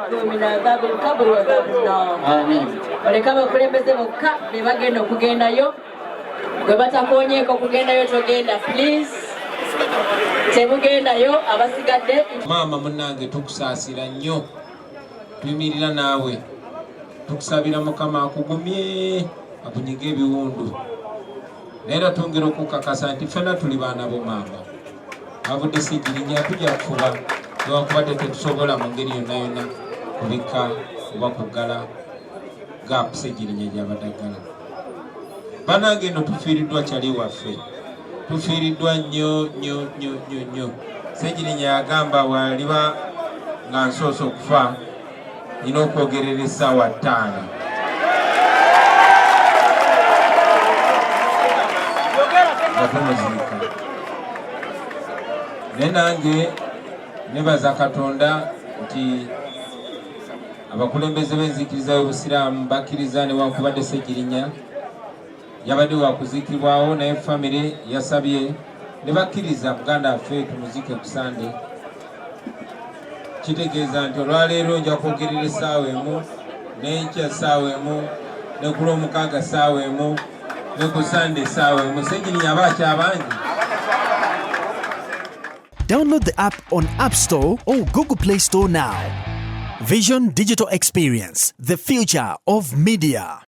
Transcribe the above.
Min adhabi lkabri wa adhabi nnar. Amin. Oleka abakulembeze bokka be bagenda okugendayo, gwe batakonyeeko okugendayo togenda, please, temugendayo abasigadde. Maama munnange, tukusaasira nnyo, tuyimirira naawe, tukusabira Mukama akugumye, akunyige ebiwundu, naye era twongera okukakasa nti ffena tuli baana bo. Maama avudde Ssegirinya, tujja kufuba newankubadde tetusobola mu ngeri yonna yonna kubikka oba kuggala gap Ssegirinya gyabadde aggala. Bannange, eno tufiiriddwa kyali waffe, tufiiriddwa nnyo nnyo nnyo nnyo nnyo. Ssegirinya yagamba waliba nga nsoose okufa, nina okwogerera essaawa 5 nga tumuziika. Naye nange nebaza Katonda nti abakulembeze b'enzikiriza y'Obusiraamu bakkiriza, newankubadde Ssegirinya yabadde wakuziikibwawo, naye famire yasabye ne bakkiriza muganda waffe tumuziike ku Sande. Kitegeeza nti olwaleero nja kwogerera essaawa 1, n'enkya essaawa 1, ne ku Lwomukaaga essaawa 1, ne ku Sande essaawa 1. Ssegirinya aba akyabangi. Download the app on App Store or Google Play Store now. Vision Digital Experience, the future of media.